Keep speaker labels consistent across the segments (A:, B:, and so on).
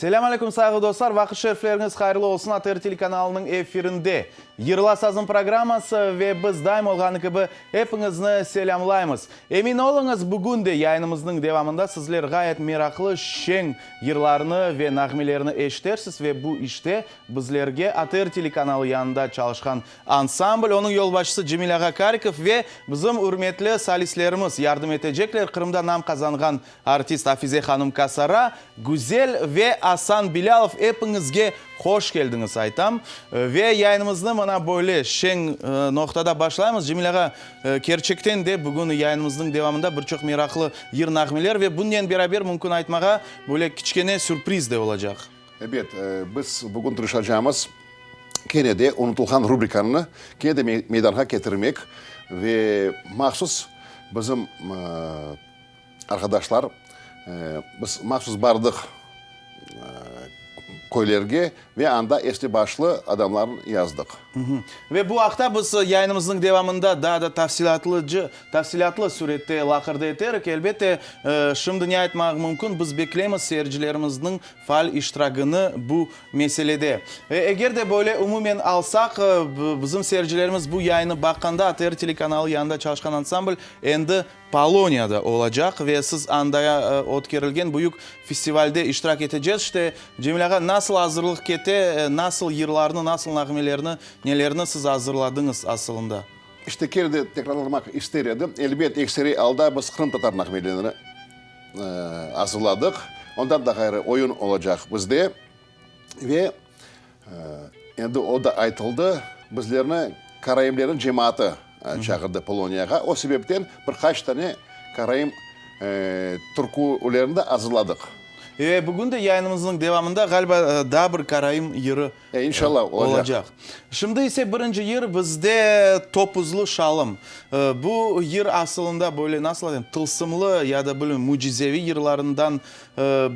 A: Selâm aleyküm sayğılı dostlar, vaqıt şerifleriñiz hayırlı olsun, ATR telekanalınıñ efirinde Yırla sazım programması ve biz daim olğanı kibi epiñizni selâmlaymız. Emin oluñız, bugün de yayınımıznıñ devamında sizler ğayet meraqlı şeñ yırlarnı ve nağmelerni eşitersiz ve bu işte bizlerge ATR telekanalı yanında çalışqan ansambl, onıñ yolbaşçısı Cemil ağa Karikov ve bizim ürmetli solistlerimiz yardım etecekler, Qırımda nam qazanğan Artist Afize hanım Kasara, Güzel ve Asan Bilâlov epiñizge hoş keldiñiz aytam. Ve yayınımıznı mına böyle şeñ noqtada başlaymız. Cemil ağa, kerçekten de bugün yayınımıznıñ devamında bir çoq meraqlı yır-nağmeler ve bunnen beraber mümkün aytmağa böyle kiçkene sürpriz de olacaq.
B: Ebet, biz bugün tırışacamız kene de unutılğan rubrikanı kene de meydanğa ketirmek ve mahsus bizim Arqadaşlar, biz mahsus bardıq köylerge ve anda esli-başlı adamlarnı yazdıq.
A: Ve bu aqta biz yayınımıznıñ devamında daa da tafsilâtlıcı, tafsilâtlı sürette laqırdı eterik. Elbette, şimdi ne aytmaq mümkün, biz bekleymiz seyircilerimizniñ faal iştiragını bu meselede. Eger de böyle umumen alsaq, bizim seyircilerimiz bu yayını baqqanda, ATR telekanalı yanında çalışqan ansambl endi Poloniyada olacaq ve siz anda ötkerilgen büyük festivalde iştirak eteceksiz. İşte, Cemil ağa, nasıl azırlıq kete, nasıl yırlarnı, nasıl nağmelerni, nelerni siz azırladıñız asılında?
B: İşte, kene de tekrarlamaq ister edim, elbet, ekseriy alda biz qırımtatar nağmelerini azırladıq. Ondan da ğayrı, oyun olacaq bizde ve Endi o da aytıldı, bizlerni karaimlerniñ cemaatı çağırdı Poloniyağa. O sebepten bir qaç tane karaim türkülerini de azırladıq.
A: Ve bugün de yayınımıznıñ devamında, ğaliba, daa bir karaim yırı
B: İnşallah, olacaq.
A: Şimdi ise birinci yır bizde Topuzlı şalım. Bu yır asılında böyle, nasıl aytayım, tılsımlı ya da bilmeyim, mücizeviy yırlarından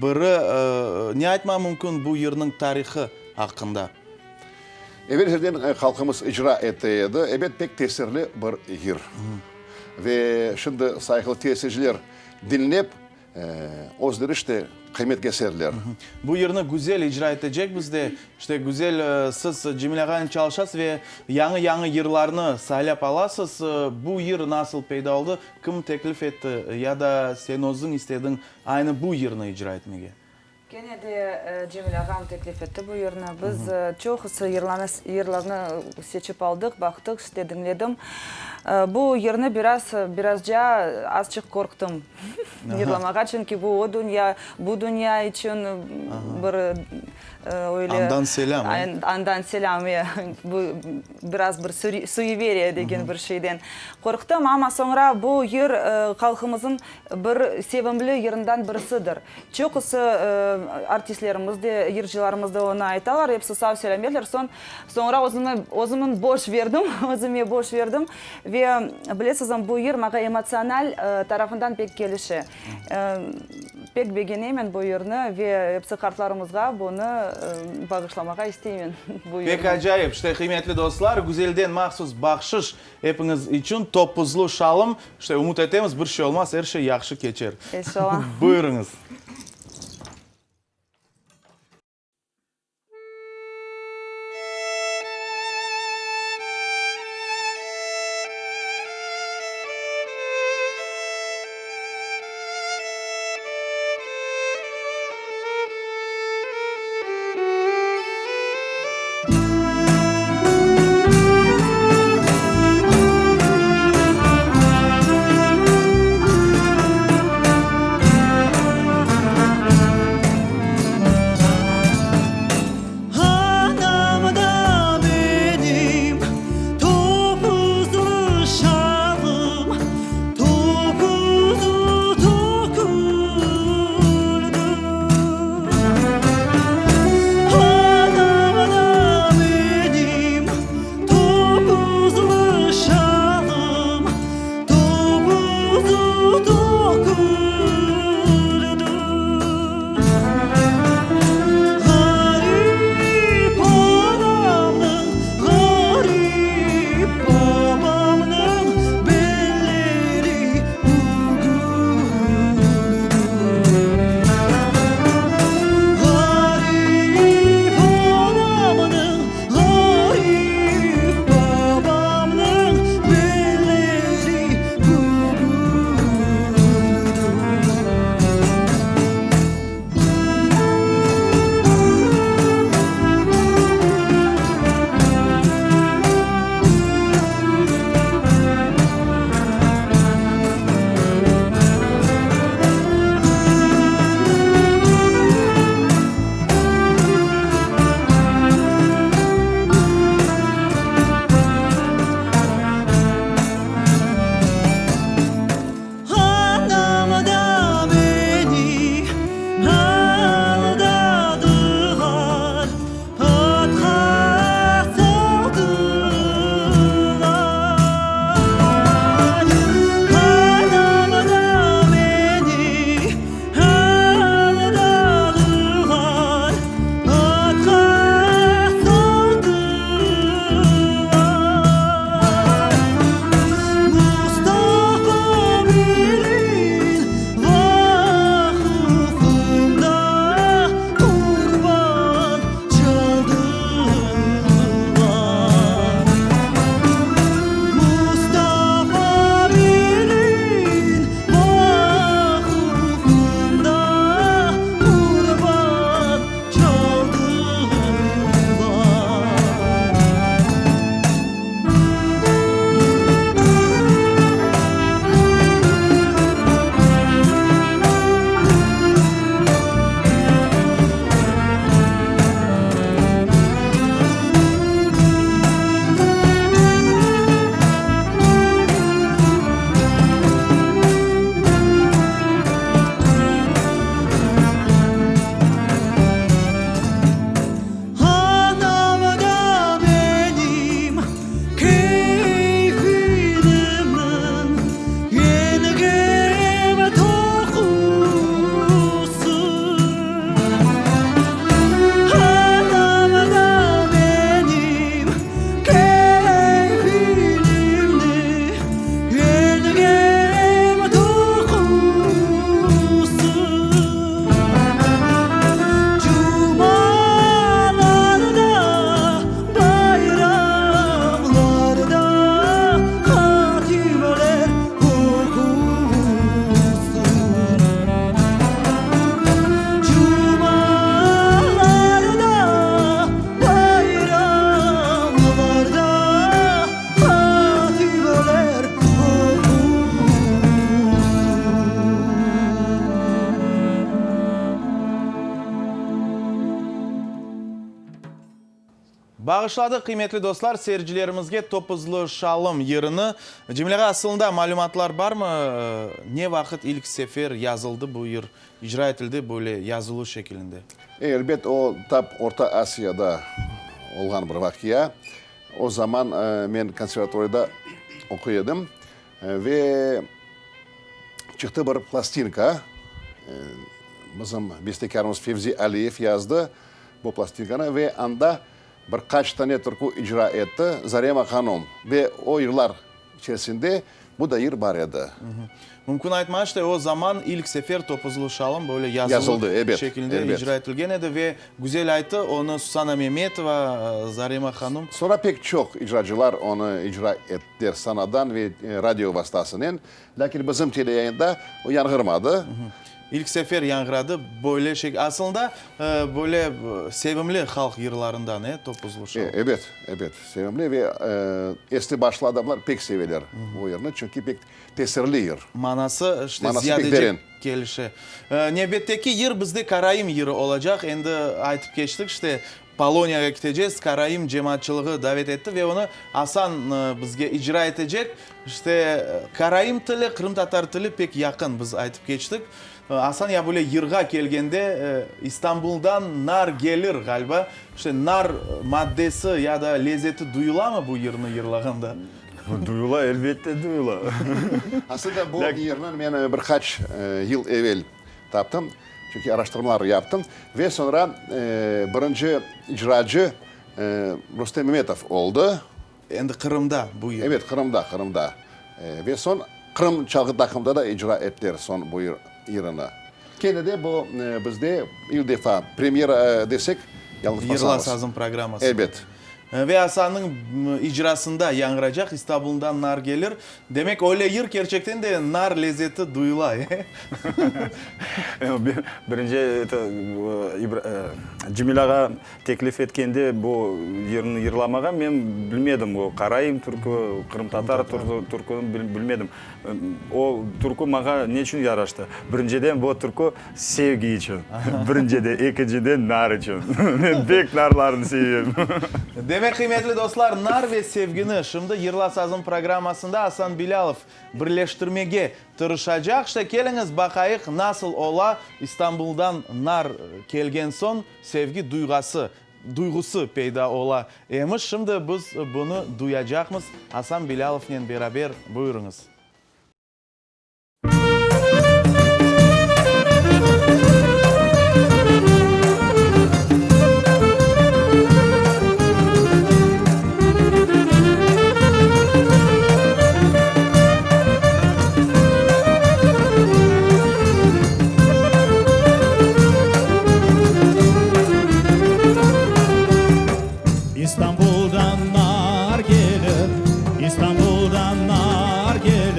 A: Biri, ne aytmaq mümkün bu yırnıñ tarihı aqqında?
B: Evel-ezelden halqımız icra ete edi. Ebet, pek tesirli bir yır. Ve şimdi sayğılı tesirciler diñlep, özleri işte qıymet keserler.
A: Bu yırnı güzel icra etecek bizde. İşte, güzel, siz Cemil ağanen çalışasız ve yañı-yañı yırlarnı saylap alasız. Bu yır nasıl peyda oldı? Kim teklif etti ya da sen özüñ istediñ Aynı bu yırnı icra etmege.
C: Kene de Cemil ağam teklif etti bu yırnı. Biz çoqusı yırlarnı seçip aldıq, baqtıq, işte diñledim. Bu yırnı biraz, birazca azçıq qorqtım yırlamağa, çünki bu o dünya, bu dünya içün bir öyle.
A: Andan selâm,
C: e? Andan selâm, e. Bu biraz bir sueveriye degen bir şeyden qorqtım. Amma soñra bu yır halqımızın Bir sevimli yırından birisidir. Çoqusı artistlerimiz de, yırcılarımız da onı aytalar, episi sağ-selâmetler. Soñ, soñra özümi, özümin boş berdim, özüme boş berdim. Ve bilesizmi, bu yır maña emotsional tarafından pek kelişe. Pek begenemen bu yırnı ve episi qartlarımızğa bunı bağışlamağa isteymen, bu
A: yırnı. Pek acayip. İşte, qıymetli dostlar, Güzelden mahsus bahşış Epiñiz içün topuzlu şalım. İşte, ümüt etemiz, bir şey olmaz, er şey yahşı keçer.
C: İnşallah.
A: Buyurıñız. Bağışladıq, qıymetli dostlar, seyircilerimizge Topuzlı şalım yırını. Cemil ağa, asılında malümatlar barmı, ne vaqıt ilk sefer yazıldı bu yır, icra etildi böyle yazılı şekilinde?
B: Elbet, o tap Orta Asiyada olğan bir vaqia. O zaman men konservatoriyada oquy edim ve çıqtı bir plastinka, bizim bestekârımız Fevzi Aliyev yazdı bu plastinkanı ve anda bir qaç tane türkü icra etti Zarema hanum ve o yırlar içerisinde bu da yır bar edi.
A: Mümkün aytmağa, işte o zaman ilk sefer Topuzlı şalım böyle yazılı şekilde icra etilgen edi ve güzel ayttı onı Susana Memetova, Zarema hanum.
B: Soñra pek çoq icracılar onı icra ettiler sanadan ve radio vastasınen, lâkin bizim teleyayında o yañğırmadı.
A: İlk sefer yañğıradı böyle şek, asılında böyle sevimli halq yırlarından, e, Topuzlı şalım.
B: Ebet, ebet, sevimli ve esli-başlı adamlar pek seveler bu yırnı, çünki pek tesirli yır.
A: Manası, işte, ziyadece kelişe. Nevbetteki yır bizde karaim yırı olacaq. Endi aytıp keçtik, işte, Poloniyağa ketecez, karaim cemaatçılığı davet etti ve onı Asan bizge icra etecek. İşte, karaim tili, qırımtatar tili pek yaqın, biz aytıp keçtik. Asan, ya böyle yırğa kelgende, İstanbuldan nar gelir, ğaliba. İşte, nar maddesi ya da lezeti duyulamı bu yırnı yırlağanda?
D: Duyula, elbette duyula.
B: Aslında bu yırnı men bir qaç yıl evel taptım, çünki araştırmalar yaptım ve soñra birinci icracı Rustem Memetov oldı.
A: Endi Qırımda bu yır.
B: Evet, Qırımda, Qırımda. Ve soñ Qırım çalğı taqımında da icra ettiler soñ bu yırını. Kene de bu bizde ilk defa premyera desek, yañlışmasam.
A: Yırla sazım programması.
B: Ebet.
A: Ve Asannıñ icrasında yañğıracaq İstanbuldan nar gelir. Demek, öyle yır kerçekten de nar lezeti duyula, e?
D: Birinci, eto, Cemil ağa teklif etkende bu yırnı yırlamağa, men bilmedim, o karaim türkü, qırımtatar türküni bilmedim. O türkü maña ne içün yaraştı? Birinciden, bu türkü sevgi içün, birinciden, ekinciden, nar içün. Men pek narlarnı sevem.
A: Demek, qıymetli dostlar, nar ve sevgini şimdi Yırla sazım programmasında Asan Bilâlov birleştirmege tırışacaq. İşte, keliñiz, baqayıq, nasıl ola İstanbuldan nar kelgen soñ sevgi duyğası, duyğusı peyda ola emiş. Şimdi biz bunı duyacaqmız Asan Bilâlovnen beraber. Buyurıñız.
E: İstanbuldan nar kelir, İstanbuldan nar kelir.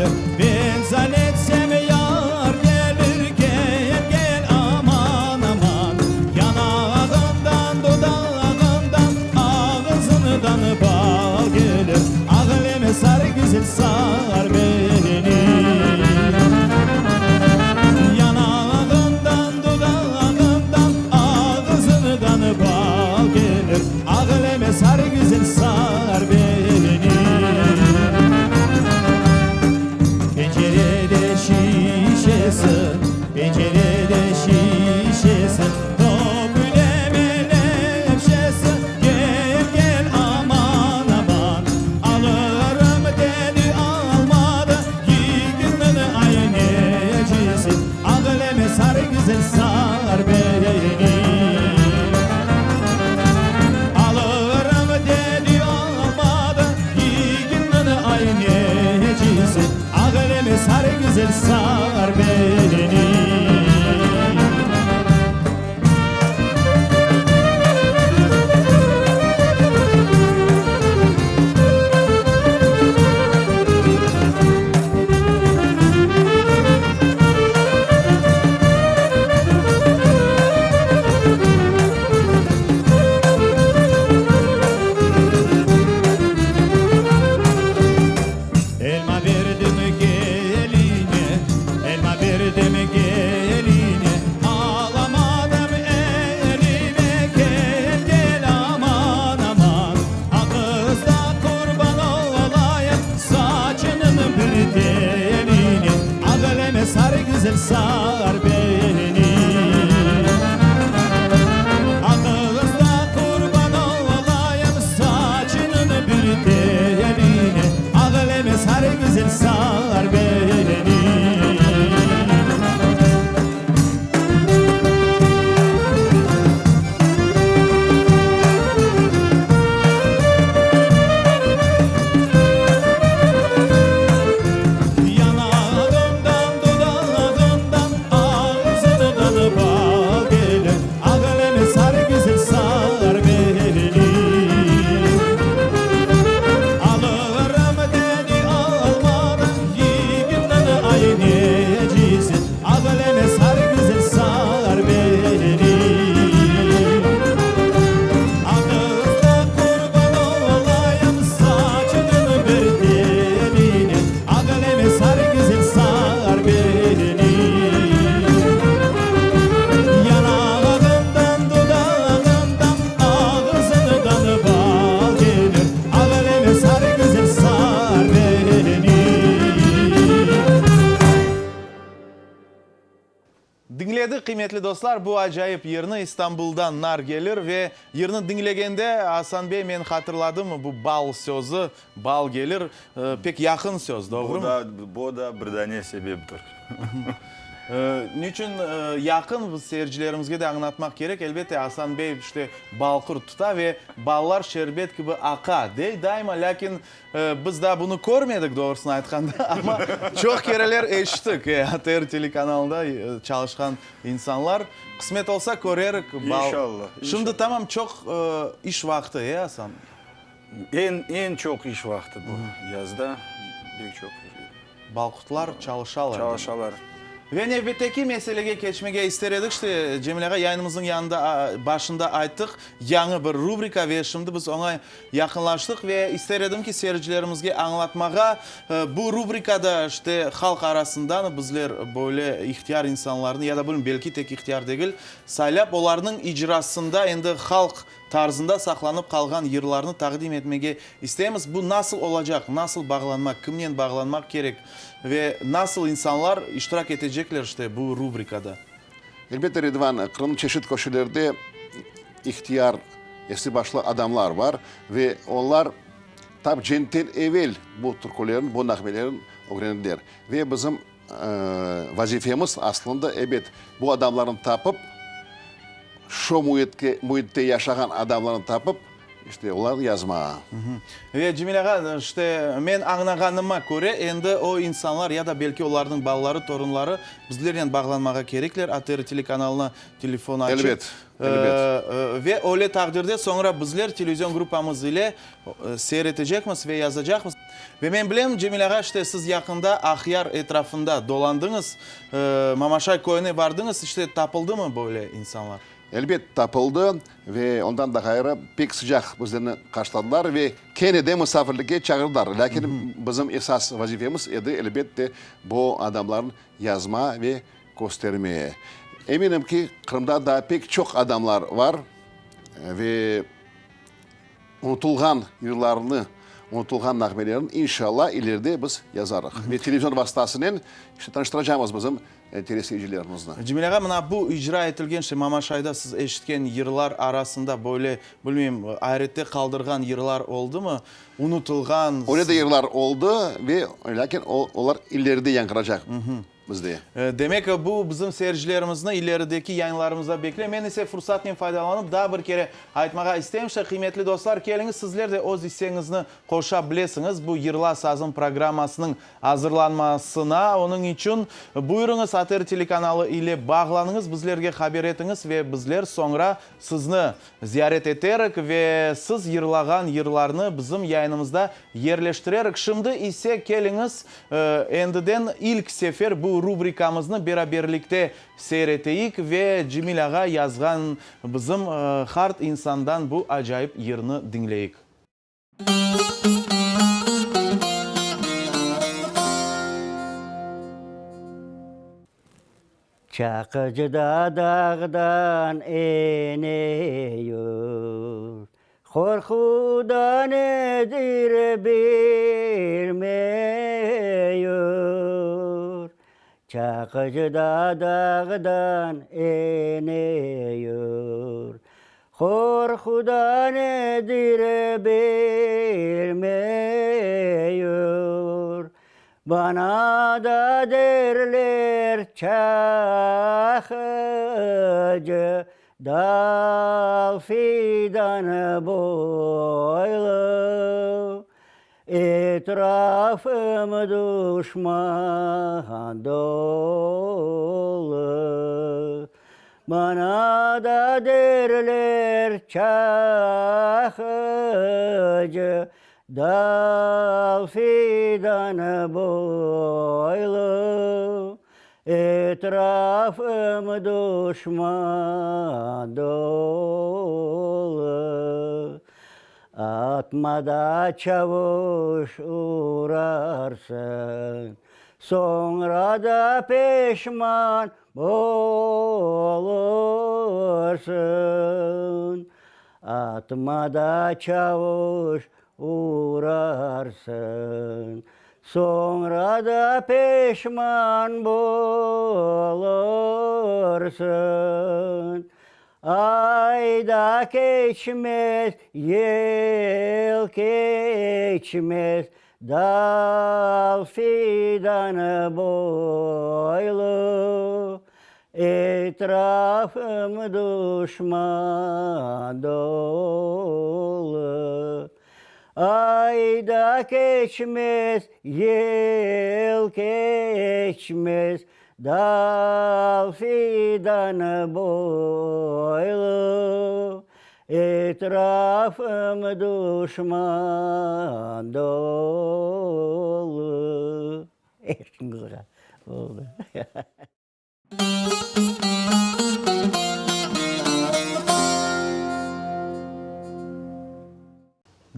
A: qıymetli dostlar, bu acayip yırnı İstanbuldan Nar gelir ve yırnı diñlegende, Asan bey, men hatırladım, bu bal sözü, bal gelir, pek yaqın söz, doğrumı?
D: Bu da, bu da bir dane sebeptir.
A: Niçün yaqın, biz seyircilerimizge de añlatmaq kerek, elbette, Asan bey işte balqurt tuta ve ballar şerbet kibi aqa, dey daima, lâkin Biz daa bunı körmedik, doğrusını aytqanda, amma çoq kereler eşittik, ATR telekanalında çalışqan insanlar. Qısmet olsa, körerik.
D: İnşallah.
A: Şimdi tamam çoq iş vaqtı, e, Asan?
D: Eñ, eñ çoq iş vaqtı bu, yazda pek çoq.
A: Balqurtlar çalışalar.
D: Çalışalar.
A: Ve nevbetteki meselege keçmege ister edik. İşte, Cemile ağa, yayınımıznıñ yanında, başında ayttıq, yañı bir rubrika ve şimdi biz oña yaqınlaştıq ve ister edim ki, seyircilerimizge añlatmağa, bu rubrikada, işte, halq arasından bizler böyle ihtiyar insanlarnı, ya da bilmem, belki tek ihtiyar degil, saylap, olarnıñ icrasında endi halq tarzında saqlanıp qalğan yırlarnı taqdim etmege isteymiz. Bu nasıl olacaq, nasıl bağlanmaq, kimnen bağlanmaq kerek ve nasıl insanlar iştirak etecekler işte bu rubrikada?
B: Elbette, Ridvan, Qırımnıñ çeşit köşelerde ihtiyar, esli-başlı adamlar bar ve onlar tap cenkten evel bu türkülerni, bu nağmelerni ögrendiler. Ve bizim vazifemiz aslında, ebet, bu adamlarnı tapıp, şu müitke, müitte yaşağan adamlarnı tapıp, işte, olarnı yazmağa.
A: Ve, Cemil ağa, işte, men añlağanıma köre, endi o insanlar ya da belki olarnıñ balaları, torunları bizlernen bağlanmağa kerekler, ATR telekanalına telefon açıp.
B: Elbet, elbet.
A: Ve öyle taqdirde soñra bizler televizion gruppamız ile seyir etecekmiz ve yazacaqmız. Ve men bilem, Cemil ağa, işte siz yaqında Aqyar etrafında dolandıñız, Mamaşay köyüne bardıñız, işte tapıldımı böyle insanlar?
B: Elbet, tapıldı ve ondan da ğayrı pek sıcaq bizlerni qarşıladılar ve kene de musafirlikke çağırdılar. Lâkin bizim esas vazifemiz edi, elbet de, bu adamlarnı yazma ve köstermeye. Eminim ki, Qırımda daa pek çoq adamlar var ve Unutılğan yırlarnı, unutılğan nağmelerni inşallah ileride biz yazarıq ve televizion vastasınen işte tanıştıracamız bizim teleseyircilerimizni.
A: Cemil ağa, mına bu icra etilgen, işte Mamaşayda siz eşitken yırlar arasında böyle, bilmeyim, ayrette qaldırğan yırlar oldımı? Unutılğan.
B: Öyle de yırlar oldı ve lâkin olar ileride yañğıracaq. Bizde.
A: Demek, bu bizim seyircilerimizni ilerideki yayınlarımızda bekley. Men ise fursatnen faydalanıp, daa bir kere aytmağa isteyim, işte, qıymetli dostlar, keliñiz, sizler de öz isseñizni qoşa bilesiñiz bu Yırla sazım programmasınıñ azırlanmasına. Onıñ içün, buyurıñız, ATR telekanalı ile bağlanıñız, bizlerge haber etiñiz ve bizler soñra sizni ziyaret eterik ve siz yırlağan yırlarnı bizim yayınımızda yerleştirerik. Şimdi ise keliñiz, endiden ilk sefer bu rubrikamıznı beraberlikte seyir eteyik ve Cemil ağa yazğan bizim hart insandan bu acayip yırnı diñleyik.
E: Çaqıcı da dağdan eniyor, Qorquda nedir bilmiyor. Çaqıcı da dağdan eniyor, Qorquda nedir bilmiyor. Bana da derler çaqıcı, Dal fidanı boylu, Etrafım duşman dolu. Bana da derler çaqıcı, Dal fidanı boylu, Etrafım duşman dolu. Atma da çavuş urarsıñ, Soñra da peşman olursıñ. Atma da çavuş urarsıñ. Soñra da peşman bolursıñ. Ay da keçmez, yel keçmez, Dal fidanı boylu, Etrafım duşman dolu. Ay da keçmez, yel keçmez, Dal fidanı boylu, Etrafım duşman dolu. Eşiñizge oldı.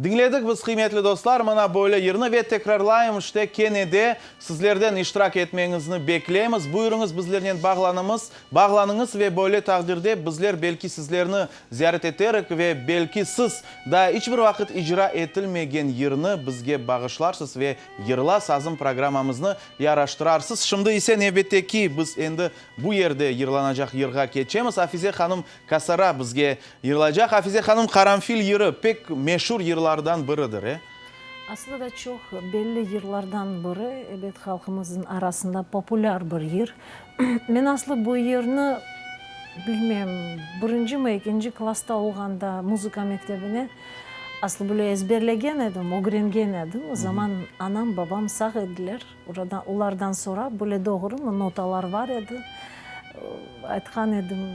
A: Diñledik biz, qıymetli dostlar, mına böyle yırnı ve tekrarlayım, işte, kene de sizlerden iştirak etmeñizni bekleymiz. Buyurıñız, bizlernen bağlanımız, bağlanıñız ve böyle taqdirde bizler belki sizlerni ziyaret eterik ve belki siz daa iç bir vaqıt icra etilmegen yırnı bizge bağışlarsız ve Yırla sazım programmamıznı yaraştırarsız. Şimdi ise nevbetteki biz endi bu yerde yırlanacaq yırğa keçemiz. Afize hanım Kasara bizge yırlaycaq. Afize hanım, Qaranfil yırı pek meşur yırlardan biridir, e?
F: Aslı da çoq belli yırlardan biri, ebet, halqımıznıñ arasında populâr bir yır. Men aslı bu yırnı, bilmem, birincimi, ekinci klassta olğanda muzıka mektebine aslı böyle ezberlegen edim, ögrengen edim. O zaman anam, babam sağ ediler. Olardan sorap, böyle doğrumı, notalar var edi, aytqan edim.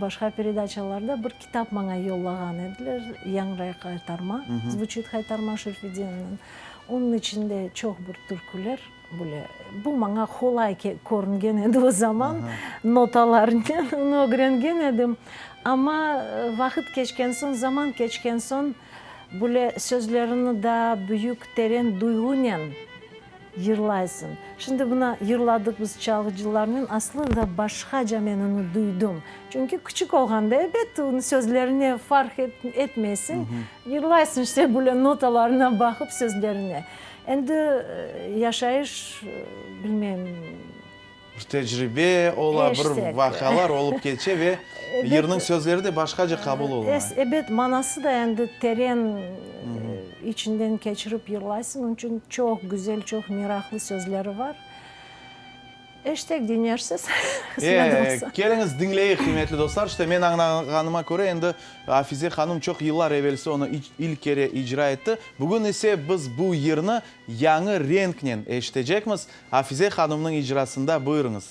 F: Başqa peredaçalarda bir kitap maña yollağan ediler, Yañray qaytarma, Zvuçit haytarma Şerfedinovnıñ. Onıñ içinde çoq bir türküler böyle. Bu maña qolay körüngen edi o zaman, notalarnen onı ögrengen edim. Amma vaqıt keçken soñ, zaman keçken soñ, böyle sözlerini daa büyük, teren duyğunen Yırlaysıñ. Şimdi mına yırladıq biz çalğıcılarnen, aslı da başqaca men onı duydım. Çünki küçük olğanda, ebet, onıñ sözlerine farq etmeysiñ, yırlaysıñ işte böyle notalarına baqıp sözlerine. Endi yaşayış, bilmeyim.
A: Bir tecribe ola, bir vaqialar olıp keçe ve yırnıñ sözleri de başqaca qabul oluna.
F: Ebet, manası da endi teren içinden keçirip yırlaysıñ, onıñ içün çoq güzel, çoq meraqlı sözleri var. Eştek diñlersiz, qısmet olsa.
A: Keliñiz, diñleyik, qıymetli dostlar. İşte, men añlağanıma köre, endi Afize hanım çoq yıllar evelsi onı ilk kere icra etti. Bugün ise biz bu yırnı yañı renknen eşitecekmiz. Afize hanımnıñ icrasında buyurıñız.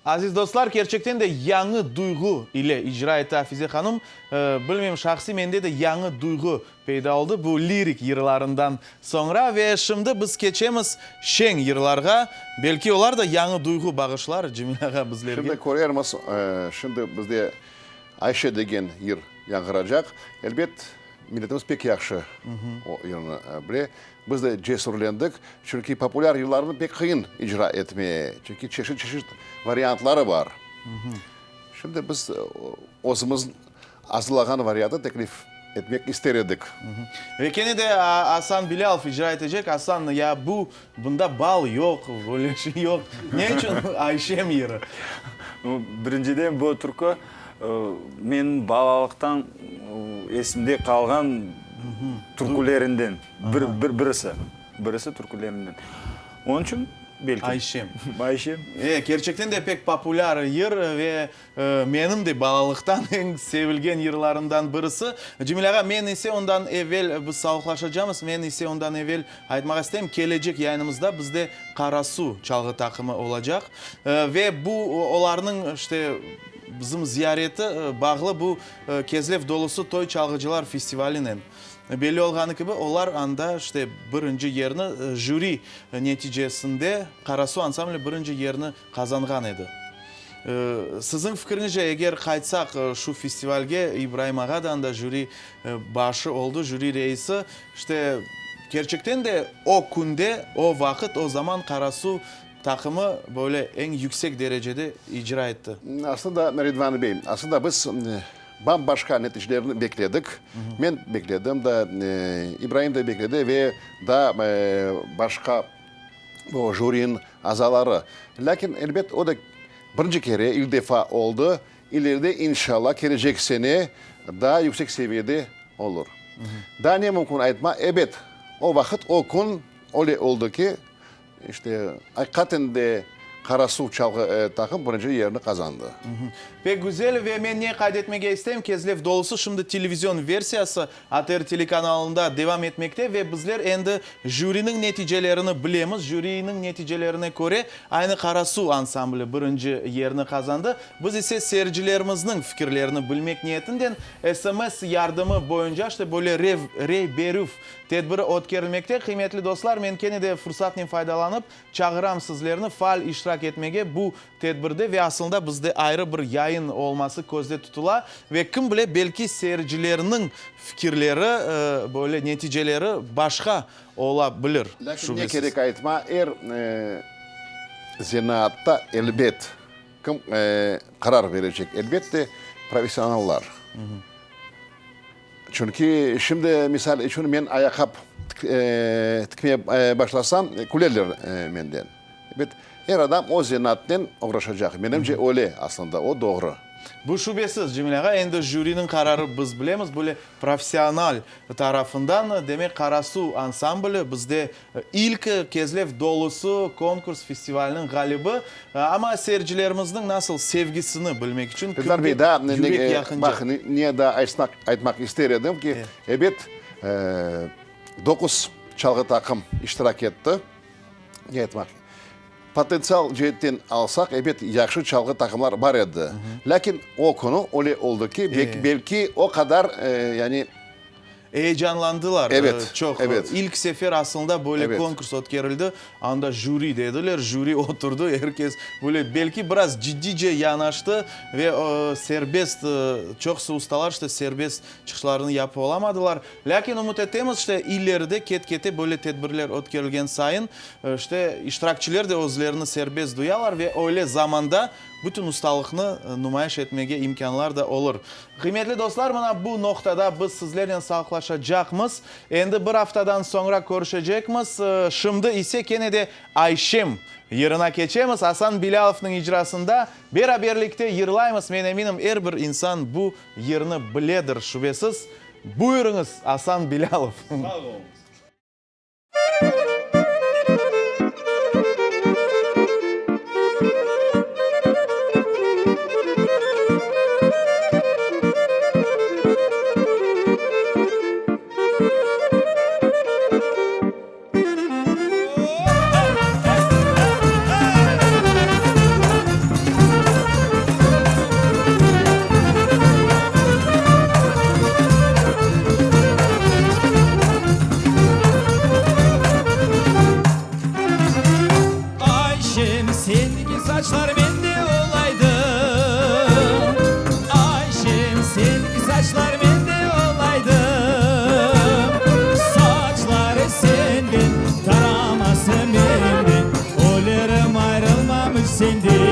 A: Aziz dostlar, kerçekten de yañı duyğu ile icra etti Afize hanım. Bilmeyim, şahsiy mende de yañı duyğu peyda oldı bu lirik yırlarından soñra. Ve şimdi biz keçemiz şeñ yırlarğa. Belki olar da yañı duyğu bağışlar Cemil ağa bizlerge.
B: Şimdi körermiz. Şimdi bizde Ayşe degen yır yañğıracaq. Elbet, milletimiz pek yahşı o yırnı bile. Biz de cesürlendik, çünki populâr yırlarnı pek qıyın icra etmeye, çünki çeşit-çeşit variantları bar. Şimdi biz özümiz azırlağan variantnı teklif etmek ister edik.
A: Ve kene de Asan Bilâlov icra etecek. Asan, ya bu, bunda bal yoq, böyle şey yoq. Ne içün Ayşem yırı?
D: Birinciden, bu türkü menim balalıqtan esimde qalğan türkülerinden. Bir, bir, birisi. Birisi türkülerinden. Onıñ içün belki.
A: Ayşem.
D: Ayşem.
A: E, kerçekten de pek populâr yır ve menim de balalıqtan eñ sevilgen yırlarımdan birisi. Cemil ağa, men ise ondan evel, biz sağlıqlaşacamız, men ise ondan evel aytmağa isteyim, kelecek yayınımızda bizde Qarasu çalğı taqımı olacaq. Ve bu olarnıñ, işte, bizim ziyareti bağlı bu Kezlev dolusı toy çalğıcılar festivalinen. Belli olğanı kibi, olar anda, işte, birinci yerni jüri neticesinde Qarasu ansambli birinci yerni qazanğan edi. Siziñ fikriñizce, eger qaytsaq şu festivalge, İbraim ağa da anda jüri başı oldı, jüri reisi, işte, kerçekten de o künde, o vaqıt, o zaman Qarasu taqımı böyle eñ yüksek derecede icra etti.
B: Aslında, Ridvan bey, aslında biz Bam-başqa neticelerni bekledik. Men bekledim da, İbraim de bekledi ve daa başqa bu jüriniñ azaları. Lâkin, elbet, o da birinci kere, ilk defa oldı. İleride, inşallah, kelecek sene daa yüksek seviyede olur. Daa ne mümkün aytma? Ebet, o vaqıt, o kün öyle oldı ki, İşte, aqiqaten de Qarasuv çalğı taqım birinci yerni qazandı.
A: Pek güzel ve men ne qayd etmege isteyim, Kezlev dolusı şimdi televizion versiyası ATR telekanalında devam etmekte ve bizler endi jüriniñ neticelerini bilemiz. Jüriniñ neticelerine köre aynı Qarasuv ansambli birinci yerni qazandı. Biz ise seyircilerimizniñ fikirlerini bilmek niyetinden SMS yardımı boyunca işte böyle rey berüv Tedbir ötkerilmekte. Qıymetli dostlar, men kene de fursatnen faydalanıp, çağıram sizlerni faal iştirak etmege bu tedbirde ve aslında bizde ayrı bir yayın olması közde tutula ve kim bile, belki seyircilerniñ fikirleri, böyle neticeleri başqa ola bilir,
B: Lâkin ne
A: şübesiz.
B: kerek aytma, er zenaatta elbet kim qarar berecek? Elbette, professionallar. Çünki şimdi, misal içün, men ayaqqap tikmeye başlasam, külerler menden. Ebet, er adam öz zenaatnen oğraşacaq. Menimce, öyle, aslında, o doğru.
A: Bu şübesiz, Cemil ağa. Endi jüriniñ qararı biz bilemiz, böyle professional tarafından. Demek, Qarasuv ansambli bizde İlk Kezlev dolusı konkurs festivaliniñ ğalibi. Amma seyircilerimizniñ nasıl sevgisini bilmek içün
B: Eldar
A: kimge
B: bey, daa
A: yürek yaqınca.
B: baq, ne daa aytmaq ister edim ki, ebet, doquz çalğı taqım iştirak etti. Ne aytmaq, potentsial ceetten alsaq, ebet, yahşı çalğı taqımlar bar edi. Lâkin o künü öyle oldı ki, belki o qadar, yani,
A: Eyecanlandılar
B: Evet,
A: çoq.
B: evet.
A: İlk sefer aslında böyle
B: Evet.
A: konkurs ötkerildi. Anda jüri dediler, jüri oturdı, er kes böyle belki biraz ciddiyce yanaştı ve serbest, çoqusı ustalar işte serbest çıqışlarını yapıp olamadılar. Lâkin ümüt etemiz, işte ileride ket-kete böyle tedbirler ötkerilgen sayın, işte iştirakçiler de özlerini serbest duyalar ve öyle zamanda bütün ustalıqnı numayış etmege imkânlar da olur. Qıymetli dostlar, mına bu noqtada biz sizlernen sağlıqlaşacaqmız. Endi bir aftadan soñra körüşecekmiz. Şimdi ise kene de Ayşem yırına keçemiz. Asan Bilâlovnıñ icrasında beraberlikte yırlaymız. Men eminim, er bir insan bu yırnı biledir, şübesiz. Buyurıñız, Asan Bilâlov.
D: Sağ oluñız.
G: saçlar mende olaydı. Ayşem, senki saçlar mende olaydı. Saçları senden, taraması menden, Ölerim ayrılmam iç senden.